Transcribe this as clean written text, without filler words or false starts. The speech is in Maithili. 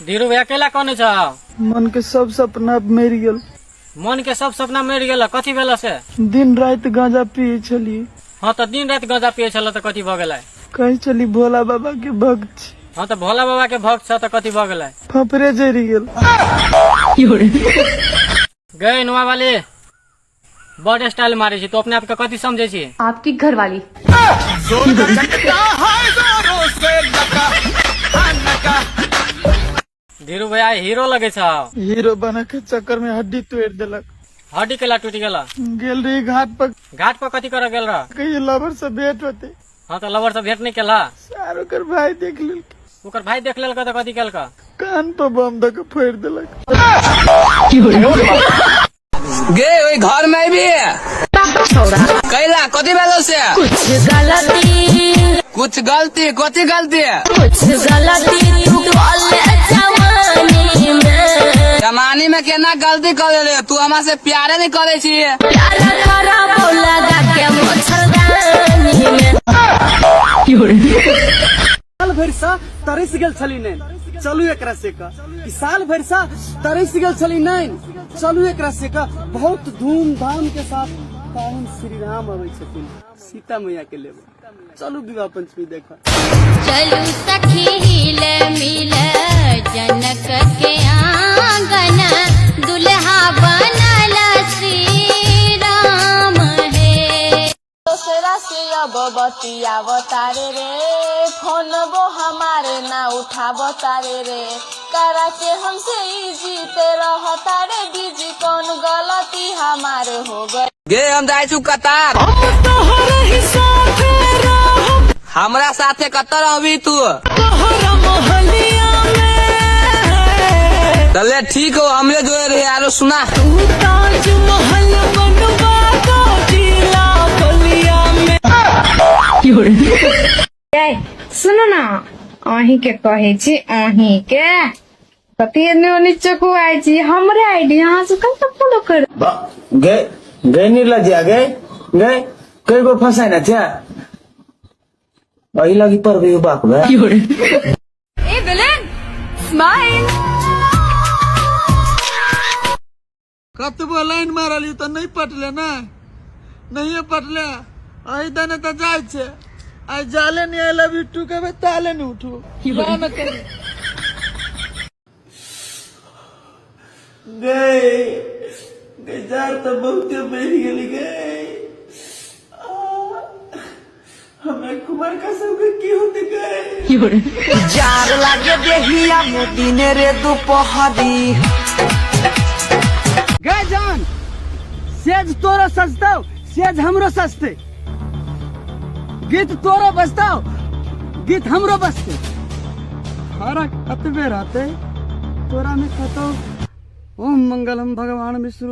धीरू भैया केला कने छ? मन के सब सपना मरि गेल। मन के सब सपना मरि गेल? कथी भेल से? दिन राति गांजा पिए छली। हाँ तऽ दिन राति गांजा पिए छल तऽ कथी भऽ गेलै? कहै छली भोला बाबा के भक्त छी। हाँ तऽ भोला बाबा के भक्त छ तऽ कथी भऽ गेलै? फफरे जरि गेल। गए नुआ वाली, बड स्टाइल मारे छी तू, अपने आप के कथी समझे छी? आपकी घरवाली। धीरू भैया हीरो लगे छ। हीरो बने के चक्कर में हड्डी तोड़ देलक। हड्डी केला टूट गेल? गेल रही घाट पर। घाट पर कथी करे गेल रह? कहिए लवर से भेंट होते। हाँ तऽ लवर से भेंट नहीं केला? सार ओकर भाई देख लेलकै। ओकर भाई देख लेलक तऽ कथी केलक? कान पर बम दऽ के फोड़ि देलक। गे ओई घर में भी कैला कथी भेलो से? कुछ गलती, कुछ गलती? कथी गलती? कुछ गलती तू कॉले जवानी में। जमानी में केना गलती कर ले? तू हमरा से प्यारे नहीं करे छी। प्यार करा लगा के मच्छरदानी में। साल भरि से तरसि गेल छली नैन, चलू एकरा से क कि साल भरि से तरसि गेल छली नैन, चलू एकरा से क। बहुत धूमधाम के साथ पाहुन श्री राम अबै छथिन सीता मैया के लेब, चलू विवाह पंचमी देख। चलू सखी हिले मिल जनक के आंगन, दुल्हा बनल श्री राम हे। दोसरा से अब बतियाव तारे रे, फोन वो हमारे ना उठाव तारे रे, करा के हमसे जीते रह तारे बिजी, कौन गलती हमारे हो गई। गे हम जाइ छु कतार। हमरा साथे कतऽ रहबी तू? चले ठीक हो, हमरे जोड़े रहे। आरो सुना। सुनू ना, अहीं के कहै छी, अहीं के कथी एने ओने चकुआइ छी? हमरे आईडी अहाँ सब कब तक फॉलो कर गए गए निर्लज्जा, गए गए कई गो फंसाय ना छे, एहि लगी पर बाप गए। A villain, smile. कतबो लाइन मारली तऽ नहि पटले ने, नहिये पटले। एहि दने तऽ जाइ छै, आइ जाले नहीं I love you to कहबै ताले नहीं उठू। जा न कहीं। गए गए, जार तऽ बहुते बढ़ि गेली गए। हमरा कुमार का सबके की होते गए? जार लागे देहिया में दिने रे दुपहरी। गे जान, सेज तोरो सजतौ, सेज हमरो सजते, गीत तोरो बजतौ, गीत हमरो बजते, फरक एतबे रहते तोरा में कतौ। ओम मंगलम भगवान विष्णु।